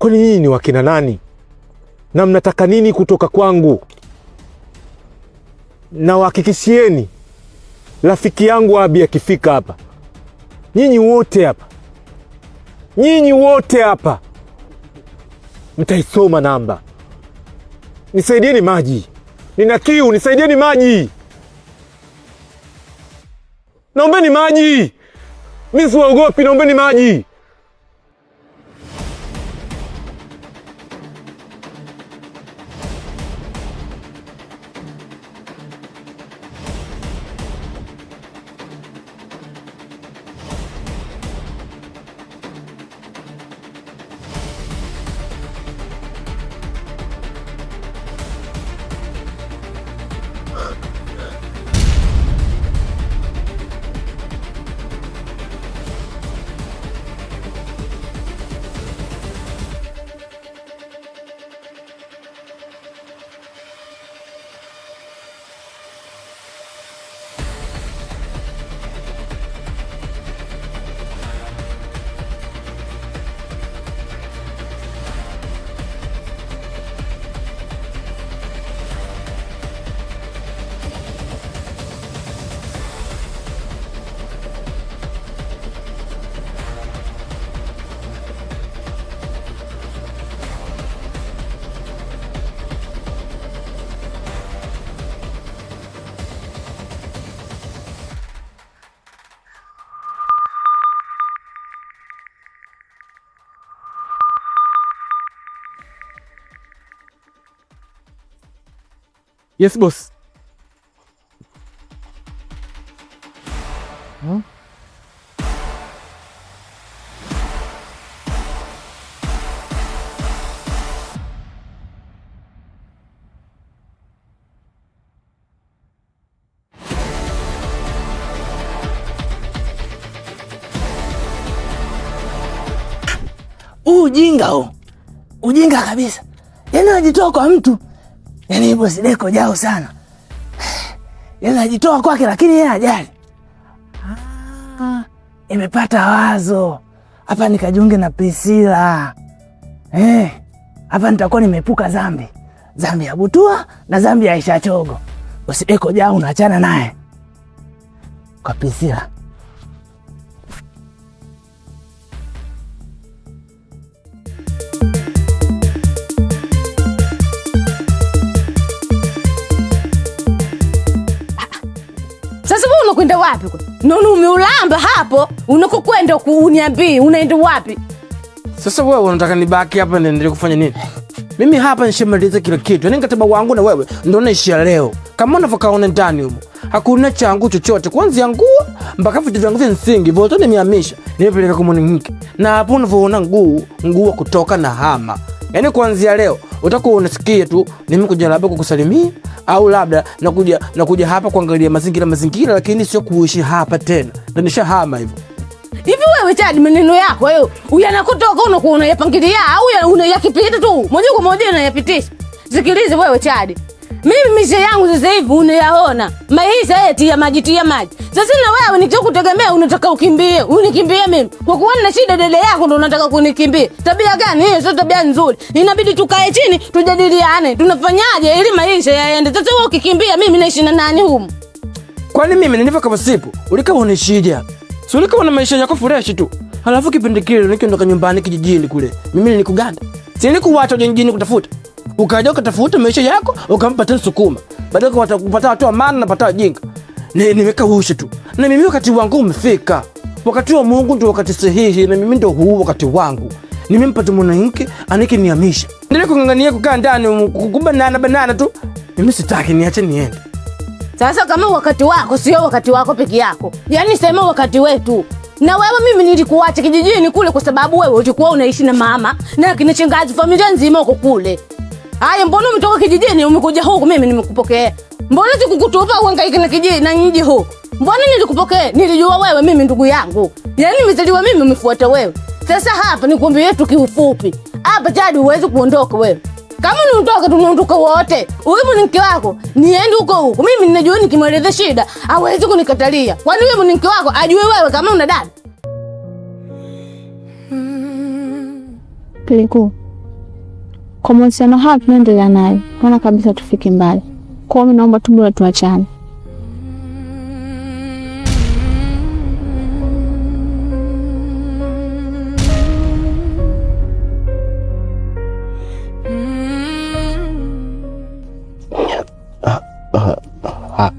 Kwani nyinyi ni wakina nani na mnataka nini kutoka kwangu? Na wahakikishieni rafiki yangu Abi akifika hapa, nyinyi wote hapa, nyinyi wote hapa mtaisoma namba. Nisaidieni maji, nina kiu, nisaidieni maji, naombeni maji. Mimi siwaogopi, naombeni maji. Yes, boss. Hmm? Ujinga huo, ujinga kabisa. Yaani anajitoa kwa mtu, yaani bosi Deko jao sana, yaani anajitoa kwake, lakini yeye hajali. Ah, imepata wazo hapa, nikajiunge na Priscilla hapa nitakuwa nimeepuka dhambi, dhambi ya Butua na dhambi ya Aisha Chogo. Bosi Deko jao unaachana naye kwa Priscilla. Sasa wewe unakwenda wapi? Naona umeulamba hapo. Unakokwenda uniambie unaenda wapi? Sasa wewe unataka nibaki hapa niendelee kufanya nini? Mimi hapa nishamaliza kila kitu. Yaani mkataba wangu na wewe ndio naishia leo. Kama unavyokaona ndani humo, hakuna changu chochote kuanzia nguo mpaka vitu vyangu vya msingi vyote nimehamisha. Nimepeleka kwa mwanamke. Na hapo unavyoona nguo kutoka na hama. Yaani kuanzia leo utakuwa unasikia tu nimekuja labda kukusalimia au labda nakuja hapa kuangalia mazingira, lakini sio kuishi hapa tena. Ndio nishahama hivyo. Hivi wewe Chadi, maneno yako wewe yanakutoka unakuwa unayapangilia au unayakipita tu moja kwa moja unayapitisha? Sikilize wewe Chadi, mimi maisha yangu sasa hivi unayaona, maisha eti ya maji tia maji. Sasa na wewe nikichokutegemea unataka ukimbie, unikimbie mimi kwa kuwa nina shida dada yako ndo unataka kunikimbia. Tabia gani hiyo? Sio tabia nzuri. Inabidi tukae chini tujadiliane, tunafanyaje ili maisha yaende. Sasa wewe ukikimbia, mimi naishi na nani humu? Kwani mimi nilivyo kama sipo, ulikuwa unishija? Si ulikuwa na maisha yako fresh tu. Halafu kipindi kile nikiondoka nyumbani kijijini kule, mimi nilikuganda. Si nilikuacha uje mjini kutafuta. Ukaja ukatafuta maisha yako, ukampata Msukuma. Baadaye kupata watu wa maana na pata wajinga. Nimekausha tu. Na mimi wakati wangu umefika. Wakati wa Mungu ndio wakati sahihi na mimi ndio huu wakati wangu. Nimempata mwanamke anikinihamisha. Ndio kung'ang'ania kukaa ndani kubanana banana tu. Mimi sitaki, niache niende. Sasa kama wakati wako sio wakati wako peke yako, yaani sema wakati wetu. Na wewe mimi nilikuacha kijijini kule kwa sababu wewe ulikuwa unaishi na mama na kina shangazi, familia nzima uko kule. Haya, mbona umetoka kijijini umekuja huku? Mimi nimekupokea. Mbona sikukutupa uhangaike na kijiji na mji huu? Mbona nilikupokea? Nilijua wewe mimi ndugu yangu. Yaani nimezaliwa mimi umefuata wewe. Sasa hapa nikwambie tu kiufupi. Hapa Chadi huwezi kuondoka wewe. Kama niondoke tunaondoka wote. Huyu mwanamke wako niende huko huko. Mimi ninajua nikimweleza shida hawezi kunikatalia. Kwani huyu mwanamke wako ajue wewe kama una dada? Kiliku, Kwa mahusiano haya tunaendelea nayo, naona kabisa tufike mbali. Kwa hiyo naomba tu bora tuachane.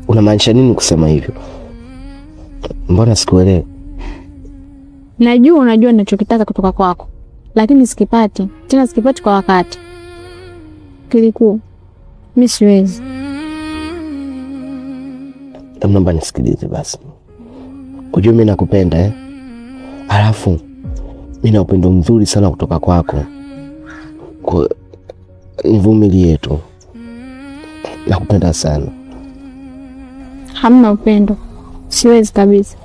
Unamaanisha nini kusema hivyo? Mbona sikuelewi? Najua unajua ninachokitaka kutoka kwako, lakini sikipati tena, sikipati kwa wakati. Kilikuu, mi siwezi. Naomba nisikilize basi. Ujue mimi nakupenda eh? Alafu mimi na upendo mzuri sana kutoka kwako. Kwa nivumilie tu. Nakupenda sana. Hamna upendo, siwezi kabisa.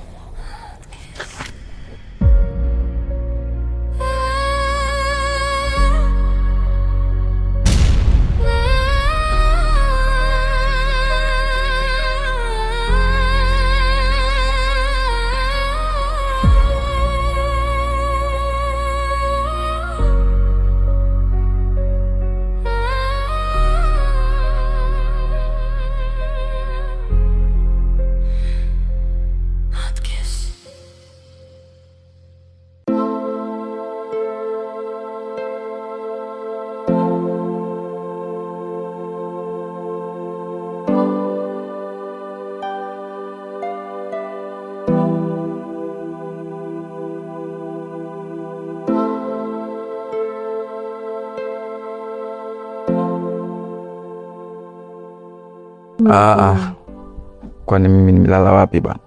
Kwani mimi nimelala wapi bana?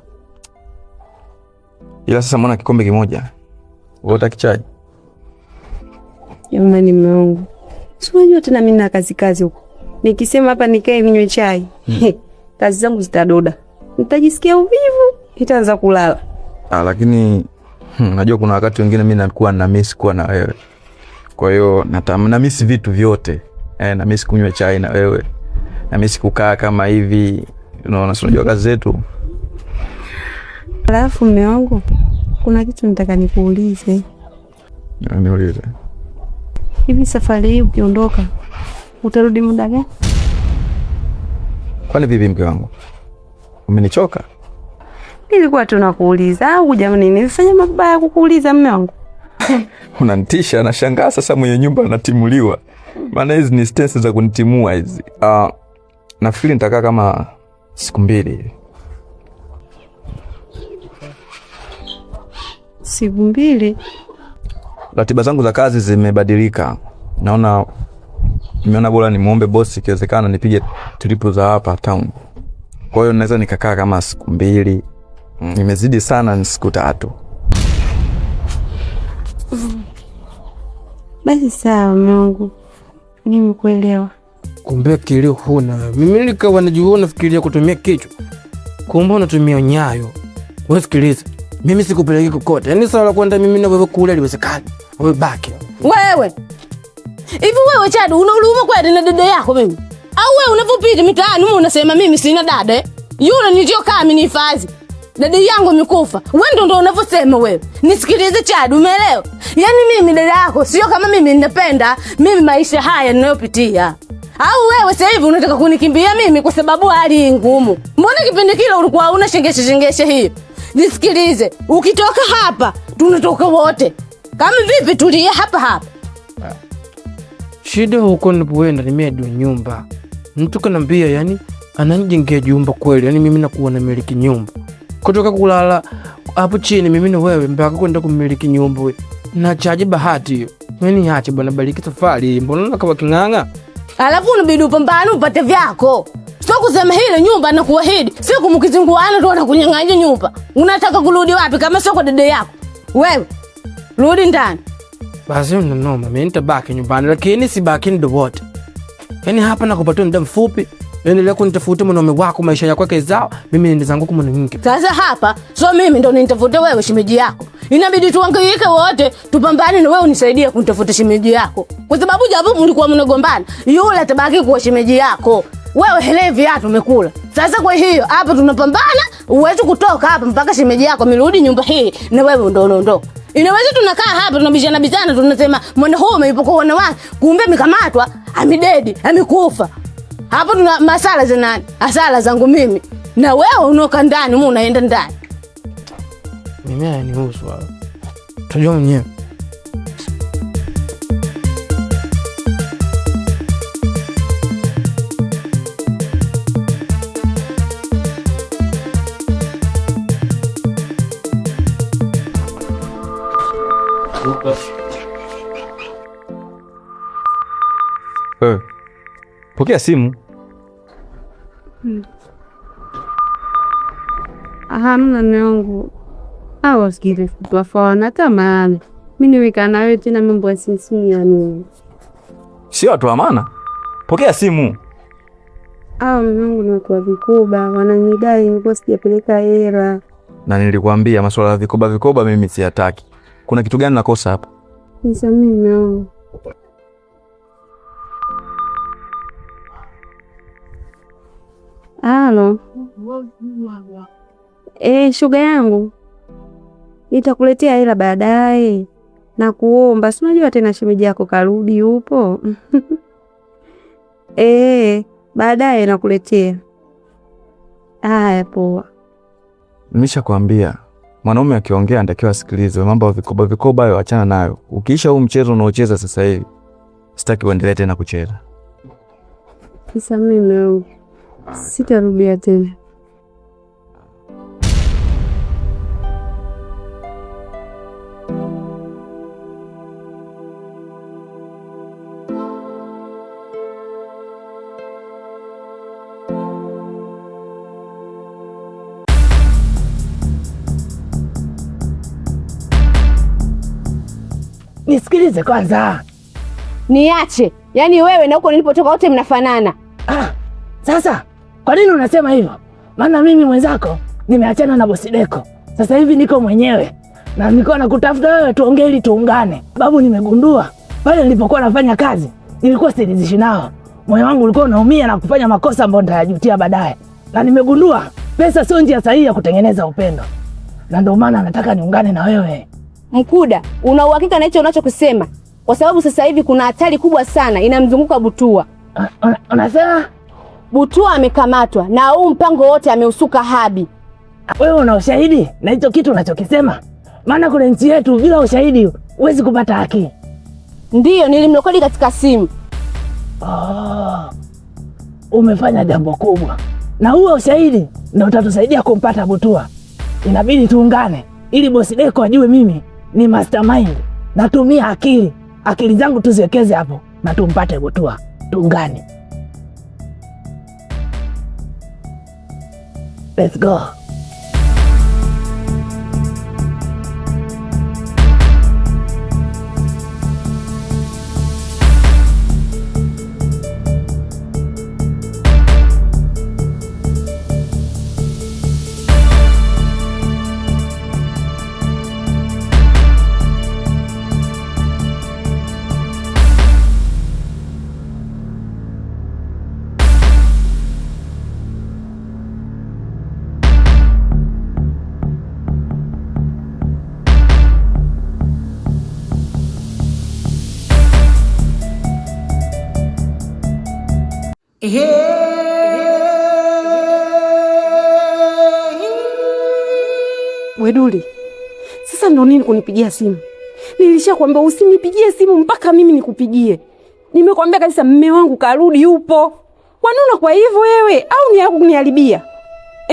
Ila sasa mbona kikombe kimoja? Wewe utaki chai? Jamani mume wangu. Si unajua tena mimi na kazi kazi huko. Nikisema hapa nikae ninywe chai. Kazi zangu zitadoda. Nitajisikia uvivu, nitaanza kulala. Lakini najua kuna wakati wengine mimi nakuwa na miss kuwa na wewe. Kwa hiyo na miss vitu vyote. Na miss kunywa chai na wewe. Na miss kukaa kama hivi. Unaona, si unajua kazi zetu. Alafu mume wangu, kuna kitu nataka nikuulize. Niulize. Hivi safari hii ukiondoka utarudi muda gani? Kwani vipi mke wangu? Umenichoka? Nilikuwa tu nakuuliza au jamani nilifanya mabaya kukuuliza mume wangu? Unanitisha, nashangaa sasa mwenye nyumba anatimuliwa. Maana hizi ni stress za kunitimua hizi. Nafikiri nitakaa kama siku 2 hivi. Siku 2? Ratiba zangu za kazi zimebadilika. Nimeona bora nimuombe bosi ikiwezekana nipige trip za hapa town. Kwa hiyo naweza nikakaa kama siku 2. Nimezidi sana ni siku 3. Basi sawa mume wangu. Nimekuelewa. Kumbe kilio huna. Mimi nilikuwa najua unafikiria kutumia kichwa. Kumbe unatumia nyayo. Wewe sikiliza. Mimi sikupeleki kokote. Yaani swala kwenda mimi na wewe kule haliwezekani. Wewe baki. Wewe. Hivi wewe Chadu una huruma kweli na dada yako mimi? Au wewe unavopita mitaani wewe unasema mimi sina dada eh? Yule nilio kama nihifadhi. Dada yangu amekufa. Wewe ndio unavyosema wewe. Nisikilize Chadu, umeelewa? Yaani mimi dada yako sio kama mimi ninapenda mimi maisha haya ninayopitia. Au wewe sasa hivi unataka kunikimbia mimi kwa sababu hali ngumu? Mbona kipindi kile ulikuwa una shengeshe shengeshe hiyo? Nisikilize, ukitoka hapa tunatoka wote. Kama vipi tulie hapa hapa. Shida huko nilipoenda nimeadu nyumba. Mtu kanambia yani ananijengea jumba kweli, yani mimi nakuwa na miliki nyumba. Kutoka kulala hapo chini mimi na wewe mpaka kwenda kumiliki nyumba wewe. Na chaji bahati hiyo. Mimi niache bwana, bariki safari. Mbona unakuwa king'ang'a? Alafu unabidi upambane upate vyako. Sio kusema hile nyumba na kuahidi. Sio kumkizinguana tu anakunyang'anya nyumba. Unataka kurudi wapi kama sio kwa dada yako? Wewe rudi ndani. Basi noma, mimi nitabaki nyumbani lakini sibaki ndo wote. Yaani hapa nakupatia muda mfupi. Endelea kunitafuta mwanaume wako maisha yako yake zao, mimi niende zangu kwa mwanamke. Sasa hapa sio mimi ndo nitafute wewe shemeji yako. Inabidi tuhangaike wote, tupambane na wewe unisaidie kunitafuta shemeji yako. Kwa sababu japo mlikuwa mnagombana, yule atabaki kuwa shemeji yako. Wewe hele viatu umekula. Sasa kwa hiyo hapa tunapambana, uweze kutoka hapa mpaka shemeji yako amerudi nyumba hii na wewe ndo unaondoka. Inaweza tunakaa hapa tunabishana bishana tunasema mwanaume yupo kwa wanawake, kumbe amekamatwa, amededi, amekufa. Hapo tuna masala za nani? Hasara zangu mimi. Na wewe unoka ndani, wewe unaenda ndani. Mimi hayanihusu hayo. Utajua mwenyewe. Wewe, pokea simu. Hamna mume wangu. Hawa wasikilifu hata maana. Mimi niweka na wewe tena mambo ya simu ya nini? Sio watu wa maana. Pokea simu. Hawa mume wangu ni watu wa vikoba, wananidai nilikuwa sijapeleka hela. Na nilikwambia masuala ya vikoba vikoba mimi siyataki. Kuna kitu gani nakosa hapa? Nisamee mume wangu. Halo. Shoga yangu, nitakuletea hela baadaye. Nakuomba, si unajua tena shemeji yako karudi yupo. Baadaye nakuletea. Haya, poa. Nimeshakwambia mwanaume akiongea anatakiwa asikilizwe. Mambo ya vikoba vikoba hayo achana nayo. Ukiisha huu mchezo unaocheza sasa hivi, sitaki uendelee tena kucheza. Nisamee mume wangu, sitarudia tena. Nisikilize kwanza. Niache. Yaani wewe na huko nilipotoka wote mnafanana. Ah, sasa kwa nini unasema hivyo? Maana mimi mwenzako nimeachana na bosi Deko. Sasa hivi niko mwenyewe na nilikuwa nakutafuta wewe tuongee ili tuungane. Babu, nimegundua pale nilipokuwa nafanya kazi nilikuwa siridhishi nao. Moyo wangu ulikuwa unaumia na kufanya makosa ambayo nitayajutia baadaye. Na nimegundua pesa sio njia sahihi ya kutengeneza upendo. Na ndio maana nataka niungane na wewe. Mkuda, una uhakika na hicho unachokisema? Kwa sababu sasa hivi kuna hatari kubwa sana inamzunguka Butua. Unasema Butua amekamatwa na huu mpango wote ameusuka Habi. Wewe una ushahidi na hicho kitu unachokisema? Maana kuna nchi yetu bila ushahidi huwezi kupata haki. Ndiyo, nilimrekodi katika simu. Oh, umefanya jambo kubwa, na huo ushahidi ndio utatusaidia kumpata Butua. Inabidi tuungane ili bosi Deko ajue mimi ni mastermind, natumia akili. Akili zangu tuziwekeze hapo na tumpate Butua. Tuungane. Let's go. Weduli, sasa ndo nini kunipigia simu? Nilishakwambia usinipigie simu mpaka mimi nikupigie. Nimekwambia kabisa mme wangu karudi yupo. Kwa nini unakuwa hivyo wewe? Au ni yako kuniharibia?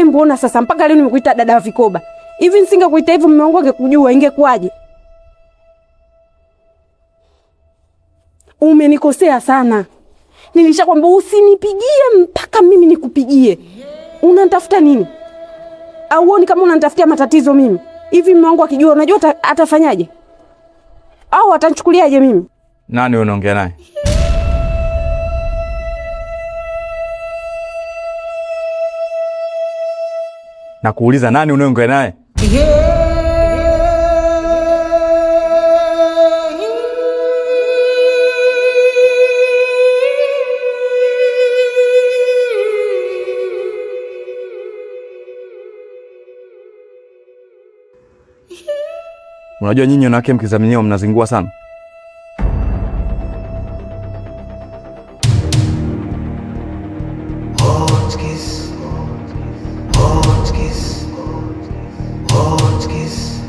Mbona sasa mpaka leo nimekuita dada wa vikoba? Hivi nisingekuita hivyo mme wangu angekujua ingekuwaje? Umenikosea sana. Nilishakwambia usinipigie mpaka mimi nikupigie. Unanitafuta nini? Au uoni kama unanitafutia matatizo mimi? Hivi mume wangu akijua unajua atafanyaje? Au atanichukuliaje mimi? Nani unaongea naye? Nakuuliza, nani unaongea naye? Unajua nyinyi wanawake mkizaminiwa mnazingua sana. Hot kiss.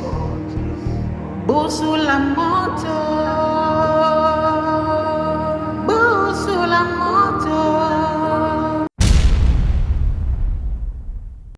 Busu la moto.